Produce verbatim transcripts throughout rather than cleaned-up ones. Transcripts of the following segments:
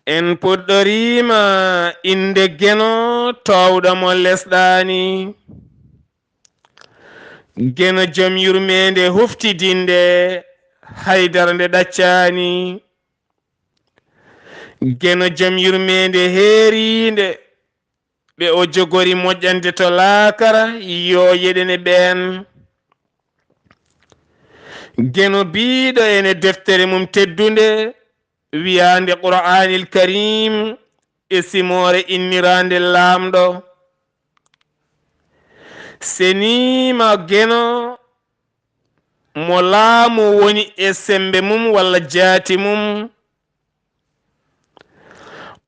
En puɗɗoriima innde Geno toowɗo mo lesɗaani. Geno jom yurmeende huftidinde haydara nde ɗaccaani. Geno jom yurmeende heeriinde ɓe o jogori moƴƴande to laakara, yo yeɗene ɓeen. Geno biiɗo ene deftere mum teddunde, wiyaande Qur'aanil Kariim e simoore inniraande Laamɗo. Seniima Geno mo laamu woni e semmbe mum walla jaati mum.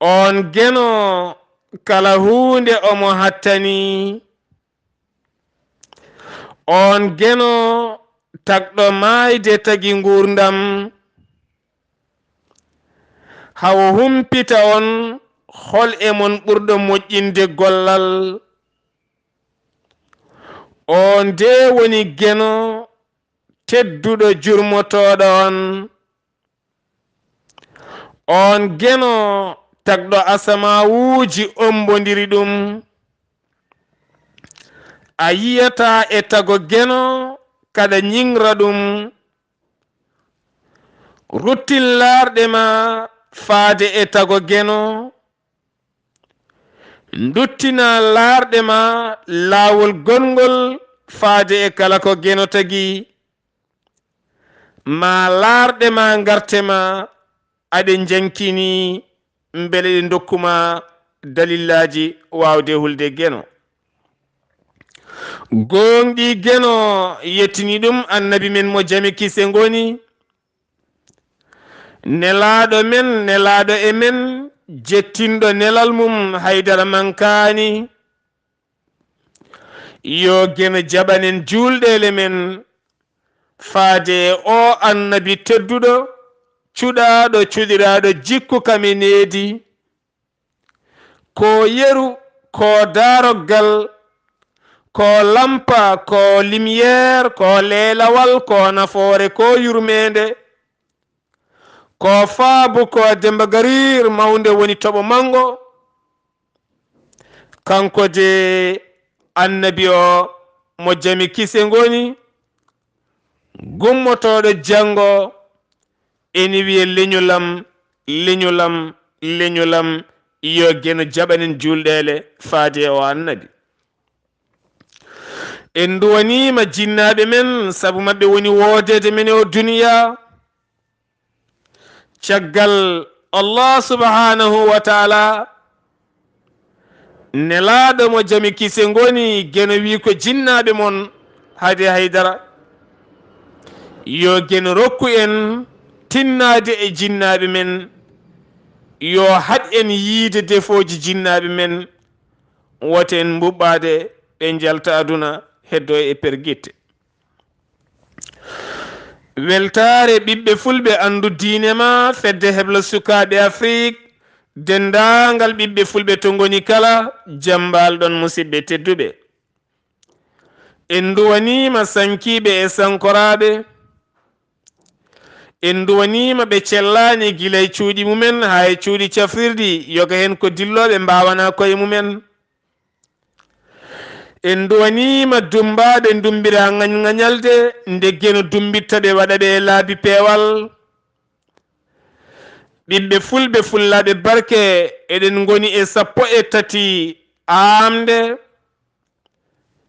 Oon Geno kala huunde omo hattani. Oon Geno tagɗo maayde tagi nguurndam. Hawo humpita on hol e mon ɓurɗo moƴƴinde gollal. Oon dee woni Geno tedduɗo jurmotooɗo on. Oon Geno tagɗo asamaawuuji ombondiri ɗum. A yiyataa e tago Geno kaɗa ñiŋra ɗum. Ruttin laarɗe ma faade e tago Geno. Nduttina laarɗe ma laawol gongol faade e kala ko Geno tagi. Ma laarɗe ma ngarte ma aɗe njankini, mbele ɗe ndokku ma dalillaaji waawde hulde Geno. Gooŋɗii Geno yettini ɗum Annabi men mo jam e kise ngoni. Nelaaɗo men, nelaaɗo e men, jettinɗo nelal mum haydara mankaani. Yo Geno jaɓan en juulɗeele men faade e oo Annabi tedduɗo, cuɗaaɗo, cuɗiraaɗo jikku kam e needi. Ko yeru, ko daaroggal, ko lampa, ko lumière, ko leelawal, ko nafoore, ko yurmeende, ko faabu, ko Demba Gariir mawnde woni toɓo manngo. Kanko de Annabi o mo jam e kise ngoni, gummotooɗo janngo, ene wiya, "Leñol am, leñol am, leñol am, yo Geno jaɓan en juulɗeele faade e o Annabi." En nduwaniima jinnaaɓe men, sabu maɓɓe woni woodeede men e o duniyaa. Caggal Allah subhaanahu wa taala, nelaaɗo mo jam e kise ngoni, Geno wi ko jinnaaɓe mon hade haydara. Yo Geno rokku en tinnaade e jinnaaɓe men, yo haɗ en yiyde defooji jinnaaɓe men, woto en mbuɓɓaade ɓe njalta aduna, heddo e pergitte. Weltaare ɓiɓɓe fulɓe, anndu diine ma, fedde hebla sukaaɓe Afrik, denndaangal ɓiɓɓe fulɓe to ngoni kala, jam mbaal-ɗon, musidɓe tedduɓe. En nduwaniima sankiiɓe e sankoraaɓe. En nduwaniima ɓe cellaani gila e cuuɗi mumen haa e cuuɗi cafrirɗi, yoga heen ko dillooɓe mbaawanaa koye mumen. En nduwaniima dummbaaɓe ndummbiraa ŋañ-ŋañalde, nde Geno dummbitta ɓe, waɗa ɓe e laabi peewal. Ɓiɓɓe fulɓe, fullaaɓe barke, eɗen ngoni e sappo e tati aamnde,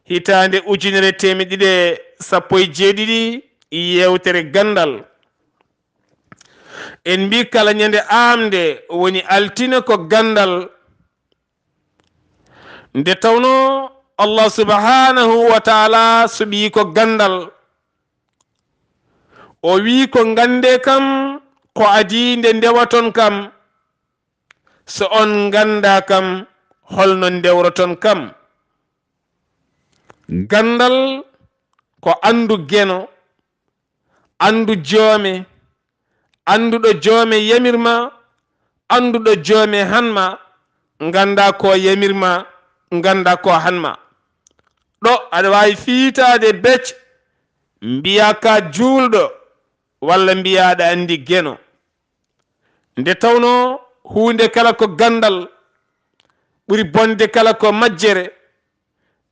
hitaande ujunere teemedde ɗiɗi e sappo e jeeɗiɗi, yeewtere ganndal. En mbii kala ñande aamnde woni altine ko ganndal. Nde tawnoo Allah subhaanahu wa taala suɓii ko ganndal. O wii ko nganndee kam ko adii nde ndewaton kam. So on nganndaa kam, holno ndewroton kam? Ganndal ko anndu Geno, anndu joome, annduɗo joome yamir ma, annduɗo joome han ma, nganndaa ko yamir ma, nganndaa ko han ma. Ɗo aɗa waawi fiitaade bec, mbiyaa ka juulɗo, walla mbiyaa aɗa anndi Geno. Nde tawnoo huunde kala ko ganndal, ɓuri bonde kala ko majjere.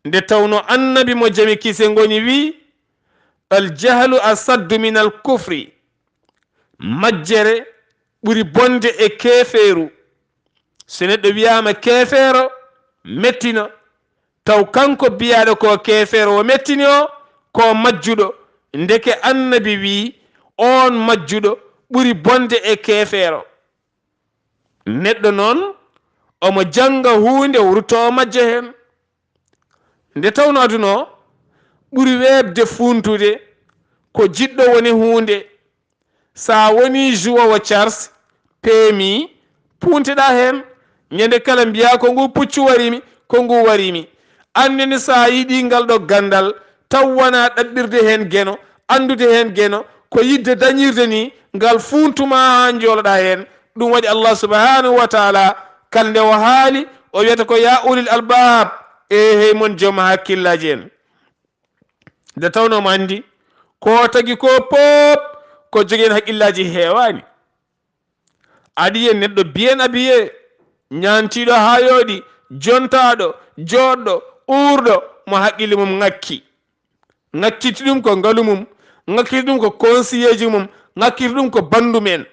Nde tawno Annabi mo jam e kise ngoni wi'i, "Al jahlu asaddu min al kufri." Majjere ɓuri bonde e keefeeru. So neɗɗo wiyaama keefeero, mettino, taw kanko biyaaɗo ko keefeero o mettini o, ko majjuɗo. Ndeke Annabi wi'i, oon majjuɗo ɓuri bonde e keefeero. Neɗɗo noon, omo jannga huunde, o rutto o majja heen. Nde tawno aduna o ɓuri weeɓde fuuntude, ko jiɗɗo woni huunde. So a wonii jouoowo cars, peemi, puunteɗaa heen. Ñande kala mbiyaa, "Ko ngu puccu wari mi, ko ngu wari mi." Anndene so a yiɗii ngal ɗo ganndal, taw wonaa ɗaɓɓirde heen geno, anndude heen geno, ko yiɗde dañirde nii, ngal fuuntu ma haa njooloɗaa heen. Ɗum waɗi Allah subhanahu wa taala, kala nde o haali, o wiyata ko, "Ya ulil albab, e hey mon joom hakkillaaji en." Nde tawno omo anndi, ko tagi ko pop, ko jogii heen hakkillaaji heewaani. Aɗi en neɗɗo bien habillé, ñaantiiɗo haa yooɗi, jontaaɗo, jooɗɗo, uurɗo, mo hakkille mum ŋakki. Ŋakkiti ɗum ko ngalu mum, ŋakkiti ɗum ko conseiller ji mum, ŋakkiti ɗum ko banndum en.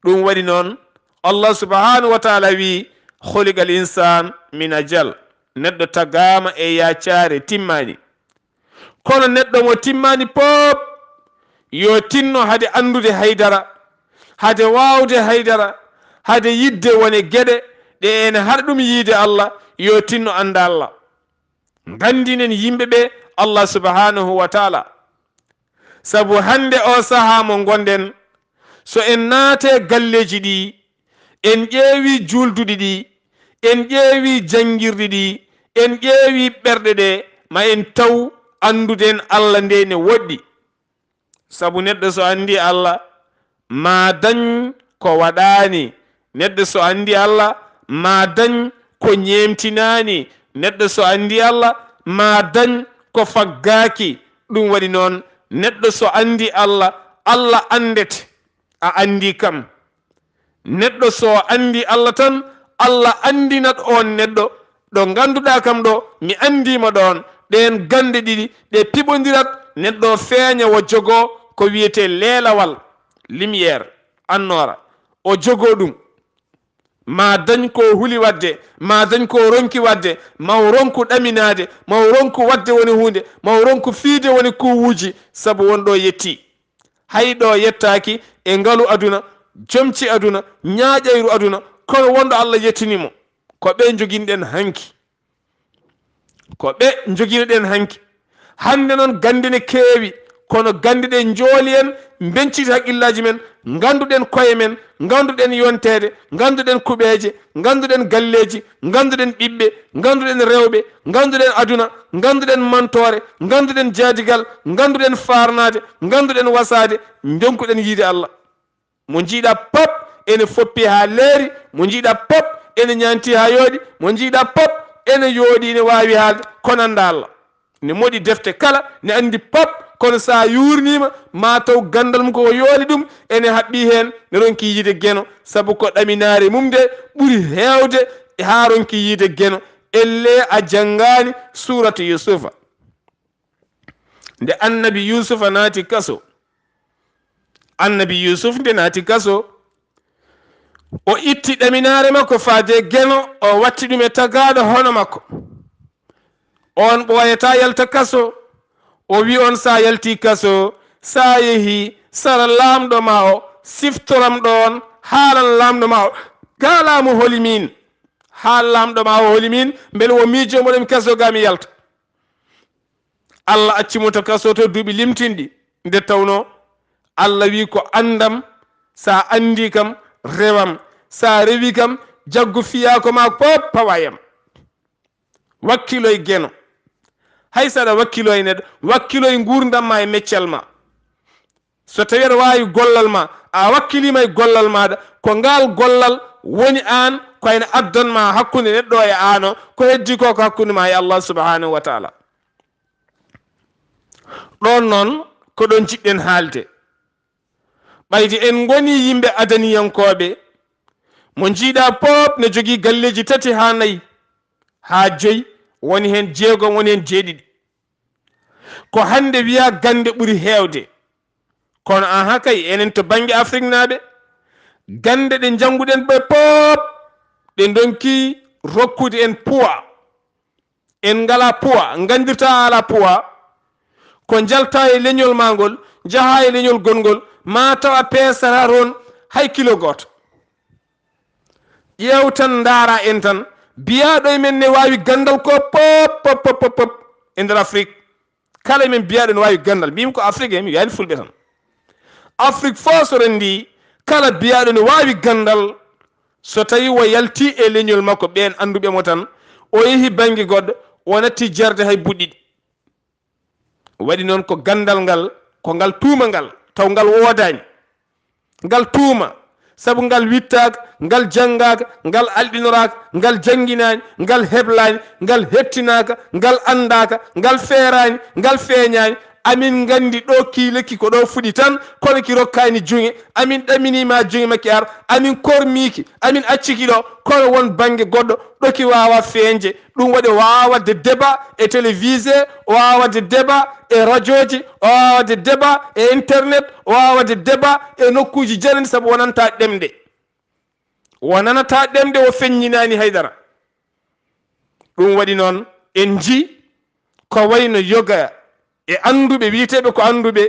Ɗum waɗi noon, Allah subhanahu wa taala wi, "Khuliqal insan min ajal." Neɗɗo tagaama e yaacaare timmaani. Kono neɗɗo mo timmaani pop, yo tinno hade anndude haydara, hade waawde haydara, hade yiɗde wone geɗe ɗe ene haɗa ɗum yiide Allah, yo tinno annda Allah. Nganndinen yimɓe ɓe Allah subhanahu wa taala. Sabu hannde o sahaa mo ngonɗen, so en naate galleeji ɗi, en ƴeewi juulduɗi ɗi, en ƴeewi janngirɗi ɗi, en ƴeewi ɓerɗe ɗe, ma en taw annduden Allah nde ne woɗɗi. Sabu neɗɗo so anndi Allah, ma dañ ko waɗaani. Neɗɗo so anndi Allah, ma dañ ko ñeemtinaani. Neɗɗo so anndi Allah, ma dañ ko faggaaki. Ɗum waɗi noon, neɗɗo so anndi Allah, Allah anndete, a anndi kam. Neɗɗo so anndi Allah tan, Allah anndinat oon neɗɗo, ɗo ngannduɗaa kam ɗo, mi anndiima ɗoon. Ɗeen gannde ɗiɗi, ɗe piɓondirat, neɗɗo o feeña, o jogoo ko wiyetee leelawal, lumière, annoora, o jogoo ɗum. Ma dañ ko huli waɗde, ma dañ ko ronki waɗde, ma o ronku ɗaminaade, ma o ronku waɗde woni huunde, ma o ronku fiyde woni kuuwuuji, sabu won ɗo yettii. Hay ɗo yettaaki e ngalu aduna, jomci aduna, ñaaƴayru aduna, kono wonɗo Allah yettini mo. Ko ɓe njoginɗen hanki. Ko ɓe njoginoɗen hanki. Hannde noon gannde ne keewi, kono gannde ɗe njooli en, mbenciti hakkillaaji men, ngannduɗen koye men, ngannduɗen yonteede, ngannduɗen kuɓeeje, ngannduɗen galleeji, ngannduɗen ɓiɓɓe, ngannduɗen rewɓe, ngannduɗen aduna, ngannduɗen mantoore, ngannduɗen jaadigal, ngannduɗen faarnaade, ngannduɗen wasaade, ndonkuɗen yiide Allah. Mo njiiɗa pop ene foppi haa leeri, mo njiiɗa pop ene ñaanti haa yooɗi, mo njiiɗa pop ene yooɗi, ene waawi haalde, kono annda Allah. Ne moɗi defte kala, ne anndi pop, kono so a yuurniima, ma taw ganndal mum ko yooli ɗum, ene haɓɓi heen, ne ronki yiide geno, sabu ko ɗaminaare mum nde ɓuri heewde haa ronki yiide geno. Ellee a janngaani suuratu Yuusufa. Nde Annabi Yuusufa naati kaso, Annabi Yuusuf nde naati kaso, o itti ɗaminaare makko faade geno, o watti ɗum e tagaaɗo hono makko. On ɓooyataa yalta kaso. O wi on, so a yaltii kaso, so a yehii sara laamɗo ma o, siftoram ɗoon, haalan laamɗo ma o, kaalaa mo holi miin. Haal laamɗo ma o holi miin, mbele o miijoo mboɗo mi kaso ga mi yalta. Allah acci mo to kaso to duuɓi limtinɗi. Nde tawno Allah wi, "Ko anndam, so a anndi kam, rewam. So a rewi kam, jaggu fiyaako ma pop pawa yam." Wakkiloy geno. Hay so aɗa wakkiloy neɗɗo, wakkiloy nguurndam ma e meccal ma. So tawii aɗa waawi gollal ma, a wakkiliima e gollal maaɗa, ko ngaal gollal woni aan, ko ene addan ma hakkunde neɗɗo e aan o, ko heddii ko ko hakkunde ma e Allah subhanahu wa taala. Ɗoon noon, ko ɗoon njiɗɗen haalde. Ɓayde en ngonii yimɓe adaniyankooɓe, Mo njiiɗa pop ne jogii galleeji tati haa nayi, haa joyi, woni heen jeegom, woni heen jeeɗiɗi. Ko hannde wiya gannde ɓuri heewde. Kono aha kay, enen to bannge Afriknaaɓe, gannde ɗe njannguɗen ɓe pop, ɗe ndonki rokkude en poids. En ngalaa poids, nganndirta a alaa poids. Ko njalta e leñol maa ngol, njaha e leñol gonngol, maa taw a peesata toon hay kilo gooto. Ƴeew tan, ndaara en tan, biyaaɗo e men ne waawi ganndal ko pop, pop, pop, pop, pop e nder Afrik. Kala e men biyaaɗo ne waawi ganndal. Mbiymi ko Afrik en, mi wiyaani Fulɓe tan. Afrik fof so renndii, kala biyaaɗo ne waawi ganndal, so tawii o yaltii e leñol makko, ɓeen annduɓe mo tan, o yehi bannge goɗɗo, o natti jarde hay buɗɗiɗi. Waɗi noon ko ganndal ngal, ko ngal tuuma ngal, taw ngal woodaani. Ngal tuuma, sabu ngal wittaaka, ngal janngaaka, ngal alɗinoraaka, ngal jannginaani, ngal heblaani, ngal hettinaaka, ngal anndaaka, ngal feeraani, ngal feeñaani. Amin nganndi ɗo kii lekki ko ɗo fuɗi tan, kono ki rokkaani juŋe. Amin ɗaminii ma juŋe makki ar, amin kormii ki, amin acci ki ɗo, kono won bannge goɗɗo ɗo ki waawa feeñde. Ɗum waɗi o waawa waɗde débat e télévisé, o waawa waɗde débat e rajooji, o waawa waɗde débat e internet, o waawa waɗde débat e nokkuuji janani, sabu wonanta ɗemɗe. Wonanata ɗemɗe, o feññinaani haydara. Ɗum waɗi noon, en njii ko wayno yoga e annduɓe, wiyeteeɓe ko annduɓe,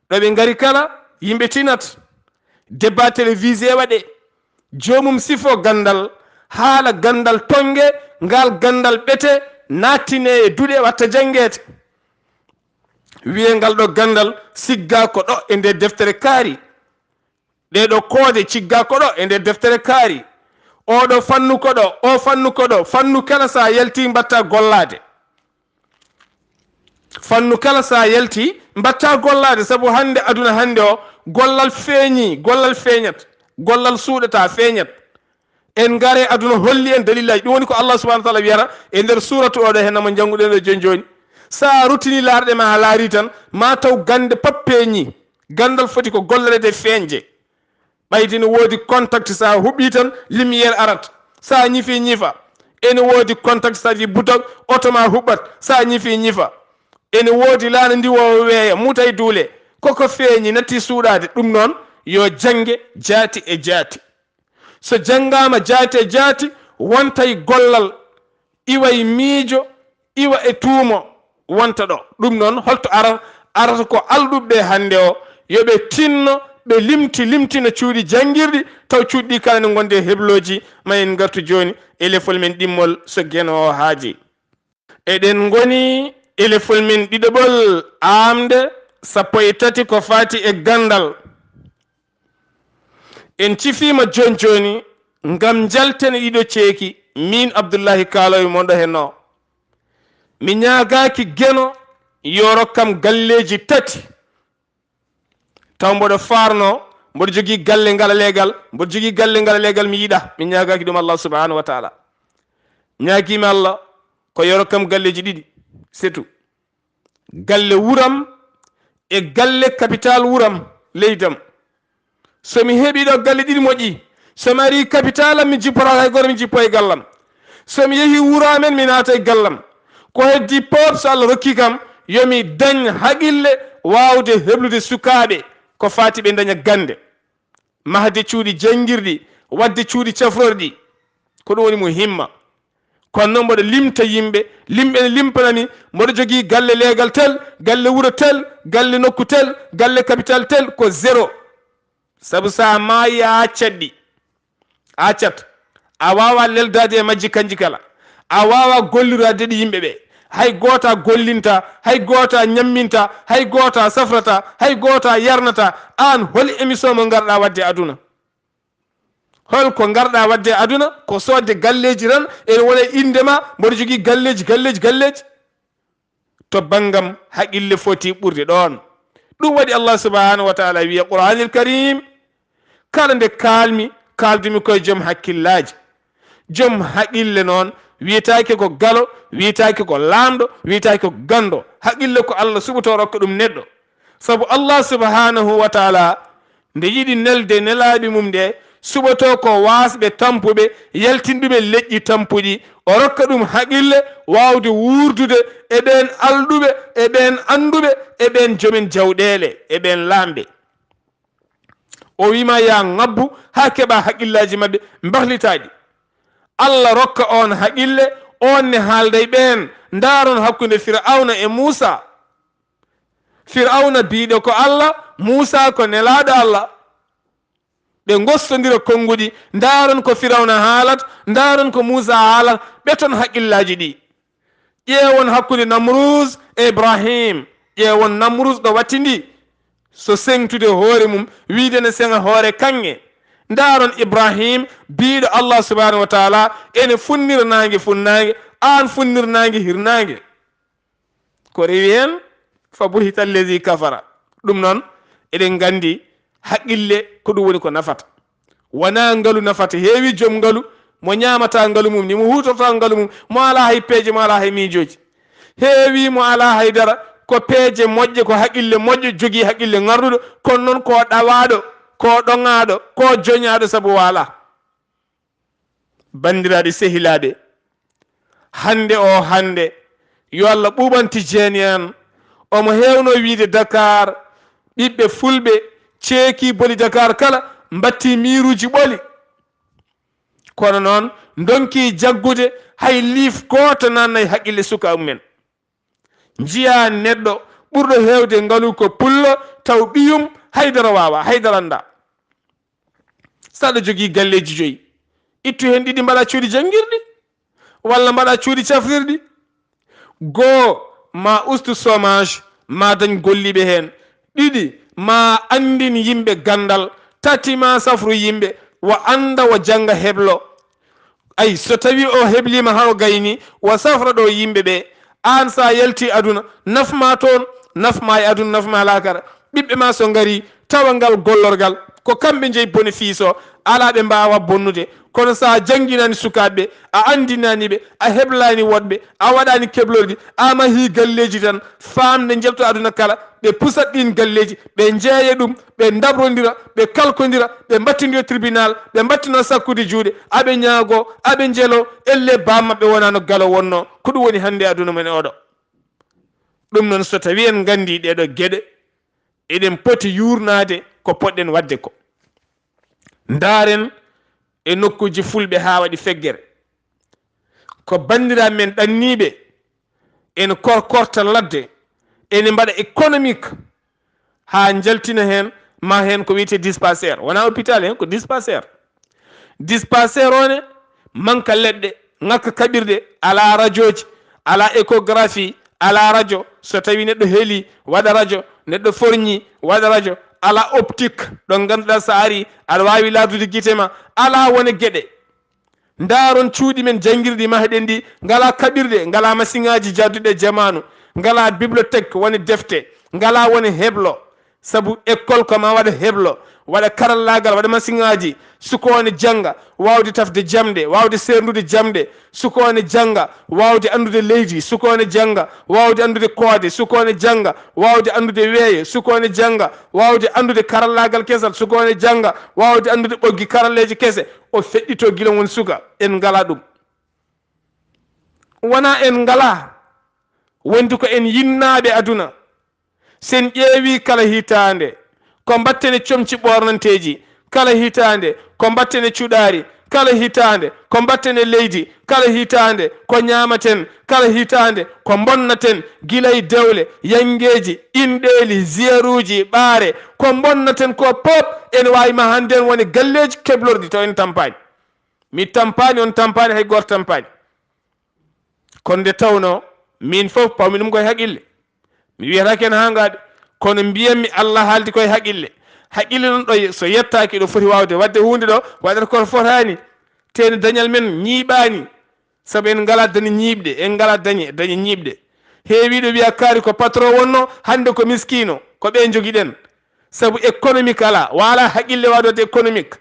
ɗo ɓe ngari kala, yimɓe tinat. Débat télévisé waɗe, joomum sifo ganndal, haala ganndal tonnge, ngal ganndal ɓete, naattine e duɗe, watta janngeede. Wiye ngal ɗo ganndal sigga ko ɗo e nder deftere kaari. Ɗee ɗo koode cigga ko ɗo e nder deftere kaari. Oɗo fannu ko ɗo, o fannu ko ɗo, fannu kala so a yalti mbatta gollaade. Fannu kala so a yalti mbatta gollaade, sabu hannde aduna hannde o, gollal feeñi, gollal feeñat, gollal suuɗata feeñat. En ngare aduna holli en dalillaji. Ɗum woni ko Allah subhanahu wa ta'ala wiyata e nder suuratu oɗo, hen no mo njannguɗen ɗo jooni jooni. So a ruttini laarɗe ma, a laari tan, ma taw gannde pap peeñi. Ganndal foti ko gollorede, feeñde. Ɓayde no woodi contact, so a huɓɓi tan, lumière arat. So a ñifi, ñifa. Ene woodi contact, so a wi bouton, oto ma huɓɓat. So a ñifi, ñifa. Ene woodi laana ndi wo weeya, muta e duule. Koko feeñi, natti suuɗaade. Ɗum noon, yo jannge jaati e jaati. So janngaama jaati e jaati, wontay gollal, iway miijo, iwa e tuumo wonta ɗo. Ɗum noon, holto ara-, arata ko alɗuɓe hannde o, yo ɓe tinno, ɓe limti, limtina cuuɗi janngirɗi, taw cuuɗi ɗi kala ne ngondi e heblooji. Ma en ngartu jooni e lefol men ɗimmol, so Geno o haaji. Eɗen ngoni e lefol men ɗiɗaɓol, aamde sappo e tati ko faati e ganndal. En cifiima jooni jooni ngam njalten e ɗiɗo ceeki, miin Abdullahi Kaalowi mon ɗo hennoo. Mi ñaagaaki Geno yo rokkam galleeji tati. Taw mboɗo faarnoo, mboɗo jogii galle ngala leegal, mboɗo jogii galle ngala leegal, mi yiɗa, mi ñaagaaki ɗum Allah subhanahu wa taala. Ñaagiimi Allah ko yo rokkam galleeji ɗiɗi, c'est tout. Galle wuram e galle capital wuram, leydam. So mi heɓii ɗo galle ɗiɗi moƴƴi, so mi arii capital am, mi jippotaako hay gooto, mi jippo e gallam. So mi yehii wuro amen, mi naata e gallam. Ko heddii pop, so Allah rokkii kam, yo mi dañ haqille waawde heblude sukaaɓe ko faati ɓe ndaña gannde, mahde cuuɗi janngirɗi, waɗde cuuɗi cafrorɗi. Ko ɗum woni mo himma. Kono noon mboɗo limta yimɓe, yimɓe ne limpana mi, mboɗo jogii galle leegal tel, galle wuro tel, galle nokku tel, galle capital tel, ko zéro. Sabu so a maayii, a accat ɗi. A accat. A waawaa leldaade e majji kanji kala. A waawaa golliroade ɗi yimɓe ɓe. Hay gooto a gollinta, hay gooto a ñamminta, hay gooto a safrata, hay gooto a yarnata. Aan, hol émission mo ngarɗaa waɗde aduna? Hol ko ngarɗaa waɗde aduna? Ko soodde galleeji tan, ene wona e innde ma, mboɗo jogii galleeji, galleeji, galleeji. To banngam, haqille foti ɓurde ɗoon. Ɗum waɗi Allah subhanahu wa taala wiya Qur'anil Karim, kala nde kaalmi, kaaldumi koye joom hakkillaaji. Joom haqille noon, wiyetaake ko galo, wiyetaake ko laamɗo, wiyetaake ko ganndo. Haqille ko Allah suɓotoo rokka ɗum neɗɗo. Sabu Allah subhanahu wa taala nde yiɗi nelde nelaaɓe mum ɗe, Suɓoto ko waasɓe tampuɓe, yaltin ɗumen leƴƴi tampuɗi. O rokka ɗum haqille waawde wuurdude e ɓeen alɗuɓe, e ɓeen annduɓe, e ɓeen jomen jawɗeele, e ɓeen laamɓe. O wiima, "Yaa ŋabbu haa keɓa haqillaaji maɓɓe mbahlitaaɗi." Allah rokka on haqille, on ne haalda e ɓeen. Ndaaron hakkunde Firawna e Muusa. Firawna biiɗo ko Allah, Muusa ko nelaaɗo Allah. Ɓe ngostondira konnguɗi, ndaaron ko Firawna haalata, ndaaron ko Muusa haalata, ɓe ton haqillaaji ɗi. Ƴeewon hakkunde Namruus e Ibrahim. Ƴeewon Namruus ɗo wattindi, so seŋtude hoore mum, wiide ne seŋa hoore kaŋŋe. Ndaaron Ibrahim, biiɗo Allah subhanahu wa taala, ene funnira naange funnaange, aan funnir naange hirnaange. Ko rewi heen, "Fa buhita allazi kafara." Ɗum noon, eɗen nganndi haqille ko ɗum woni ko nafata. Wonaa ngalu nafata. Heewi joom ngalu, mo ñaamata ngalu mum ni, mo huutorta ngalu mum, mo alaa hay peeje, mo alaa hay miijooji. Heewi mo alaa hay dara, ko peeje moƴƴe, ko haqille moƴƴo, jogii haqille ŋarɗuɗo, kono noon ko ɗawaaɗo, ko ɗoŋaaɗo, ko joñaaɗo sabu o alaa. Banndiraaɓe sehilaaɓe, hannde o hannde, yo Allah ɓuuɓan Tijjeeni en. Omo heewno wiide Dakar, ɓiɓɓe fulɓe ceeki boli Dakar kala, mbattii miiruuji ɓoli. Kono noon, ndonkii jaggude, hay liif gooto naatnay haqille suka mumen. Njiyaa neɗɗo ɓurɗo heewde ngalu ko pullo, taw ɓiyum haydara waawaa, haydara anndaa. So aɗa jogii galleeji joyi, ittu heen ɗiɗi mbaɗa cuuɗi janngirɗi, walla mbaɗa cuuɗi cafrirɗi. Goo, ma ustu chômage, ma dañ golliiɓe heen. Ɗiɗi, ma anndin yimɓe ganndal. Tati, ma safru yimɓe, wo annda, wo jannga, heblo. Ay, so tawii o hebliima haa o gayni, wo safra ɗo yimɓe ɓe. Aan, so a yaltii aduna, naf ma toon, naf ma e aduna, naf ma laakara. Ɓiɓɓe ma so ngarii, tawa ngal gollorgal, ko kamɓe njeyi bénéfice o, alaa ɓe mbaawa bonnude. Kono so a jannginaani sukaaɓe ɓe, a anndinaani ɓe, a heblaani woɗɓe, a waɗaani keblorɗi, a mahii galleeji tan, faamde njeɓto aduna kala, ɓe pusat ɗiin galleeji, ɓe njeeya ɗum, ɓe ndabrondira, ɓe kalkondira, ɓe mbattindira tribunal, ɓe mbattina sakkude juuɗe, aɓe ñaago, aɓe njelo, ellee baam maɓɓe wonaano galo wonnoo. Ko ɗum woni hannde aduna men oɗo. Ɗum noon, so tawii en nganndii ɗeeɗo geɗe, eɗen poti yuurnaade ko poɗɗen waɗde ko. Ndaaren e nokkuuji fulɓe haa waɗi feggere. Ko banndiraaɓe men ɗanniiɓe, ene korkorta ladde, ene mbaɗa économique, haa njaltina heen, ma heen ko wiyetee dispensaire. Wonaa hôpital heen, ko dispensaire. Dispensaire o ne, manka leɗɗe, ŋakka kaɓirɗe, alaa rajooji, alaa échographie, alaa rajo. So tawii neɗɗo helii, waɗa rajo, neɗɗo forñii, waɗa rajo, alaa optique, ɗo ngannduɗaa so a arii, aɗa waawi laardude gite ma, alaa wone geɗe. Ndaaron cuuɗi men janngirɗi mahɗen ɗi, ngalaa kaɓirɗe, ngalaa masiŋaaji jadduɗi e jamaanu, ngalaa bibliothèque woni defte, ngalaa woni heblo. Sabu école ko ma waɗa heblo, waɗa karallaagal, waɗa masiŋaaji, suka o ne jannga, waawde tafde jamɗe, waawde seerndude jamɗe, suka o ne jannga, waawde anndude leydi, suka o ne jannga, waawde anndude koode, suka o ne jannga, waawde anndude weeyo, suka o ne jannga, waawde anndude karallaagal kesal, suka o ne jannga, waawde anndude ɓoggi karalleeji kese. O feɗɗitoo gila won suka, en ngalaa ɗum. Wonaa en ngalaa, wondi ko en yinnaaɓe aduna. So en ƴeewii kala hitaande, ko mbatten e comci ɓoornanteeji, kala hitaande, ko mbatten e cuɗaari, kala hitaande, ko mbatten e leydi, kala hitaande, ko ñaamaten, kala hitaande, ko mbonnaten, gila e dewle, yanngeeji, inɗeeli, ziyaruuji, ɓaare, ko mbonnaten ko pop, ene waawi ma hannde en woni galleeji keblorɗi taw en tampaani. Mi tampaani, on tampaani, hay gooto tampaani. Kono nde tawnoo, miin fof, pawmi ɗum koye haqille. Mi wiyataake en haangaade, kono mbiyanmi Allah haaldi koye haqille. Haqille noon ɗo ye-, so yettaaki, ɗo foti waawde waɗde huunde ɗo, waɗata koto fotaani. Teeni dañal men ñiiɓaani, sabu en ngalaa dañe ñiiɓɗe, en ngalaa dañe, dañe ñiiɓɗe. Heewiiɗo wiya kaari ko patron wonnoo, hannde ko miskiino, ko ɓe njogiɗen. Sabu économique alaa, waalaa haqille waawde waɗde économique.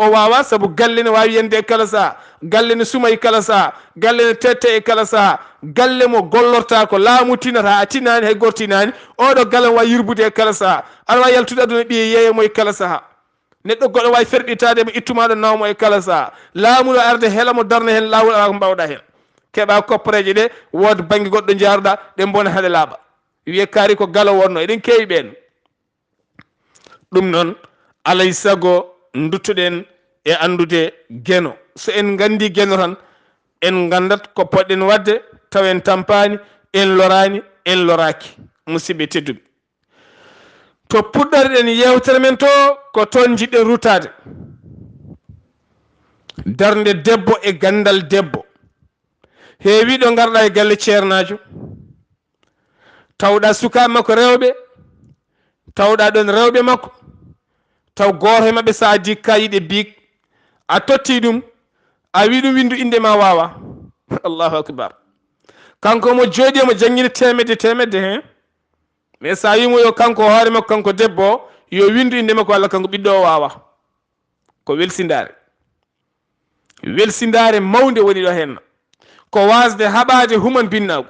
O waawaa, sabu galle ne waawi yande e kala sahaa, galle ne suma e kala sahaa, galle ne tette e kala sahaa, galle mo gollortaa ko laamu tinata, a tinaani, hay gooto tinaani, oɗo galle ne waawi yurbude e kala sahaa, aɗa waawi yaltude aduna ɓiye yeeya mo e kala sahaa. Neɗɗo goɗɗo waawi ferɗitaade mo, ittuma ɗo, nawa mo e kala saha. Laamu no arde hela mo, darna heen laawol, alaa ko mbaawɗa heen. Keɓa koppareeje ɗe, wooda bannge goɗɗo njaaruɗa, ɗe mbona hade laaɓa. Wiye kaari ko galo wonno, eɗen keewi ɓeen. Ɗum noon, alay sago nduttoɗen e anndude Geno. So en nganndii Geno tan, en nganndat ko potɗen waɗde, taw en tampaani, en loraani, en loraaki. Musidɓe tedduɓe, to puɗɗoriɗen yeewtere men to, ko toon njiɗɗen ruttaade. Darnde debbo e ganndal debbo. Heewii ɗo ngarɗa e galle ceernaajo, tawɗa sukaaɓe makko rewɓe, tawɗa ɗon rewɓe makko, taw gooto e maɓɓe so a addi kayit e bic, a totti ɗum, a wi ɗum winndu innde ma, waawa. Allahu akbar. Kanko mo jooɗi mo janngini teemedde, teemedde, he. Mais so a wi mo yo kanko hoore makko, kanko debbo o, yo winndu innde makko walla kanko ɓiɗɗo o, waawa. Ko welsindaare. Welsindaare mawnde woni ɗo heen. Ko waasde haɓaade human binnaagu.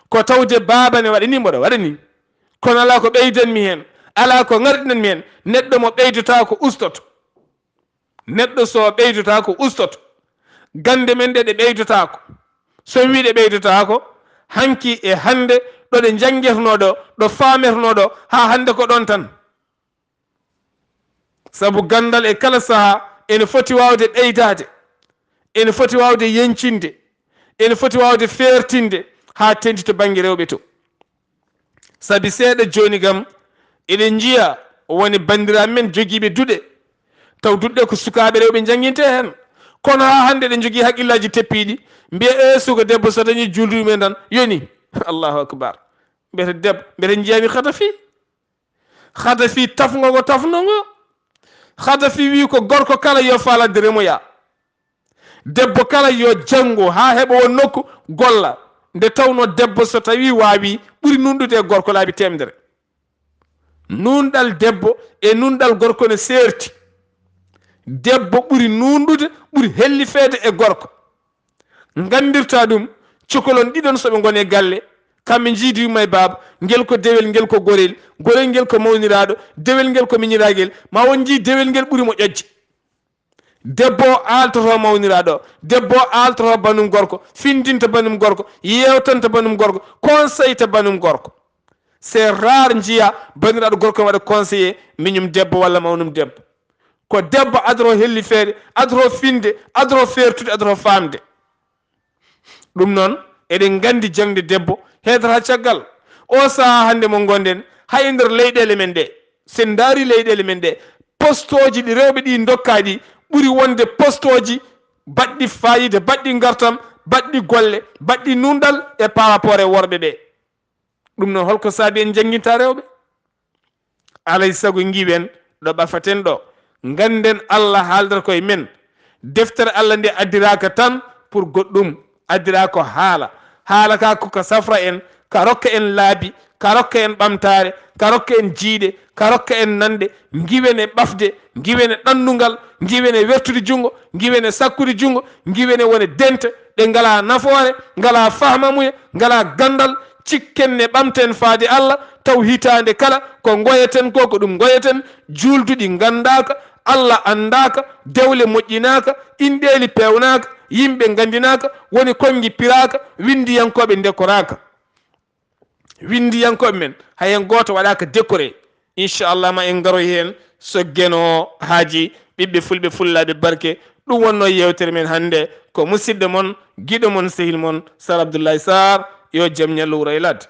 Ko tawde baaba ne waɗa ni, mboɗo waɗa ni. Kono alaa ko ɓeydanmi heen, alaa ko ŋarɗinanmi heen. Neɗɗo mo ɓeydotaako ustoto. Neɗɗo so ɓeydotaako ustoto. Gannde men ɗe, ɗe ɓeydotaako. So mi wii ɗe ɓeydotaako, hanki e hannde ɗo ɗe njanngetnoo ɗo, ɗo faametnoo ɗo, haa hannde ko ɗoon tan. Sabu ganndal e kala saha ene foti waawde ɓeydaade, ene foti waawde yeñcinde, ene foti waawde feertinde haa teeŋti to bannge rewɓe to. Sabi seeɗa jooni kam, eɗen njiya woni banndiraaɓe men jogiiɓe duɗe, taw duɗe ko sukaaɓe rewɓe njannginte heen. Kono haa hannde eɗen njogii haqqillaaji teppiiɗi, mbiya, "Ee, suka debbo so dañii juulduɗi mum en tan, yoni." Allahu akbar. Mbiyata debbo, mbiyata njiyami hata fii. Hata fii tafngo ngo tafnoo ngo. Hata fii wii ko gorko kala yo faalade remoya. Debbo kala yo janngo haa heɓa won nokku golla. Nde tawnoo debbo so tawii waawii ɓuri nuunɗude e gorko laabi teemedere. Nuunɗal debbo e nuunɗal gorko ne seerti. Debbo ɓuri nuunɗude, ɓuri hellifeede e gorko. Nganndirta ɗum, cukalon ɗiɗon so ɓe ngoni e galle, kamɓe njiidi yumma e baaba, ngel ko dewel, ngel ko gorel, gorel ngel ko mawniraaɗo, dewel ngel ko miñiraagel, ma won njii dewel ngel ɓuri mo ƴoƴde. Debbo o aaltoto mawniraaɗo, debbo o aaltoto banum gorko, findinta banum gorko, yeewtanta banum gorko, conseillta banum gorko. C'est rare njiya bandiraaɗo gorko waɗa conseiller miñum debbo walla mawnum debbo. Ko debbo adoro hellifeede, adoro finde, adoro feertude, adoro faamde. Ɗum noon, eɗen nganndi jaŋde debbo heedata caggal. O sahaa hannde mo ngonɗen, hay e nder leyɗeele men ɗe, so en ndaari leyɗeele men ɗe, postooji ɗi rewɓe ɗi ndokkaa ɗi ɓuri wonde postooji baɗɗi faayiida, baɗɗi ngartam, baɗɗi golle, baɗɗi nuunɗal e par rapport e worɓe ɓe. Ɗum noon, holko saabi en njannginta rewɓe? Alay sago ngiwen ɗo ɓafaten ɗo. Ngannden Allah haaldata koye men. Deftere Allah nde addiraaka tan pour goɗɗum, addiraa ko haala. Haala ka ko ka safra en, ka rokka en laabi, ka rokka en ɓamtaare, ka rokka en jiiɗe, ka rokka en nanɗe, ngiwen e ɓafde, ngiwen e ɗannungal, ngiwen e wertude junngo, ngiwen e sakkude junngo, ngiwen e wone dente ɗe ngalaa nafoore, ngalaa fahmamuya, ngalaa ganndal, cikken ne ɓamten faade Allah, taw hitaande kala ko ngoyeten ko, ko ɗum ngoyeten, juulduɗi nganndaaka, Allah anndaaka, dewle moƴƴinaaka, inɗeeli peewnaaka, yimɓe nganndinaaka, woni konngi piraaka, winndiyankooɓe ndekoraaka. Winndiyankooɓe men, hay heen gooto waɗaaka décoré. Inchallah, ma en ngaroy heen so Geno haaji, ɓiɓɓe fulɓe, fullaaɓe barke. Ɗum wonnoo yeewtere men hannde, ko musidɗo mon, giɗo mon, sehil mon, Sar Abdoulaye Sarr, yo jam ñallu wuro e ladde.